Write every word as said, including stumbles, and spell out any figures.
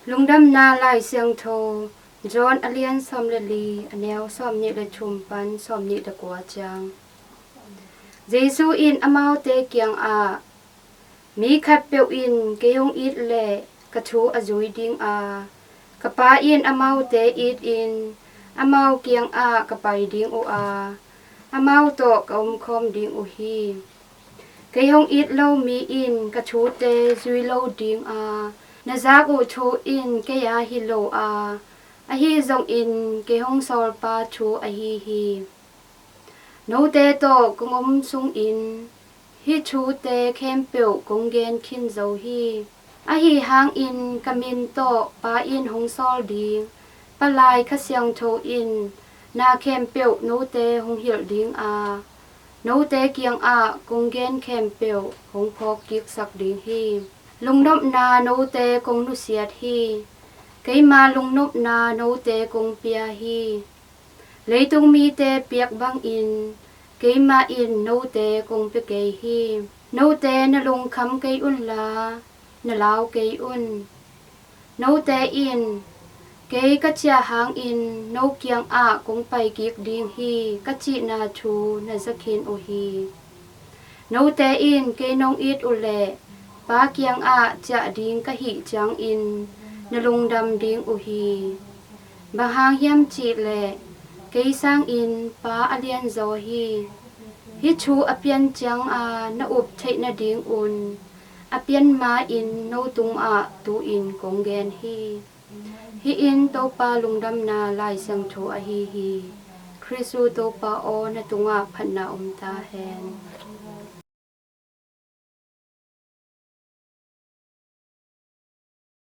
Lungdamna Lai Siangtho, John a lian sawm le li, a neu sawmnih le thum pan sawmnih le kua ciang. Jesu in amaute kiangah, "Mi khatpeuh in kei hong it leh ka thu a zui ding a, ka Pa in amaute it in amau kiangah ka pai ding uh a, amau tawh ka omkhawm ding uh hi. Kei hong it lo mi in ka thute zui lo ding a, na zak uh thu in kei a hi lo a, ahi zongin kei hong sawlpa thu ahi hi. Note tawh kong om sungin hih thute khempeuh kong gen khin zo hi. Ahi hangin ka min tawh Pa in hong sawl ding Palai Kha Siangtho in na khempeuh note hong hilh ding a, note kiangah kong gen khempeuh hong phawk kiksak ding hi. Lungnopna note kong nusiat hi. Keima lungnopna note kong pia hi. Leitung mite piak bangin keimah in note kong pia kei hi. Note na lungkham kei unla, na lau kei un. Note in, 'Kei ka ciah hangin no kiangah kong pai kik ding hi,' ka cihna thu na za khin uh hi. Note in kei nong it uh leh Pa kiangah ciah ding ka hih ciangin na lungdam ding uh hi. Bang hang hiam cih leh kei sangin Pa a lianzaw hi. Hih thu a pian cianga na up theih nadingun a pian ma-in no tungah tu-in kong gen hi. Hih in Topa Lungdamna Lai Siangtho ahi hi. Khristu Topa aw, na tungah phatna om ta hen.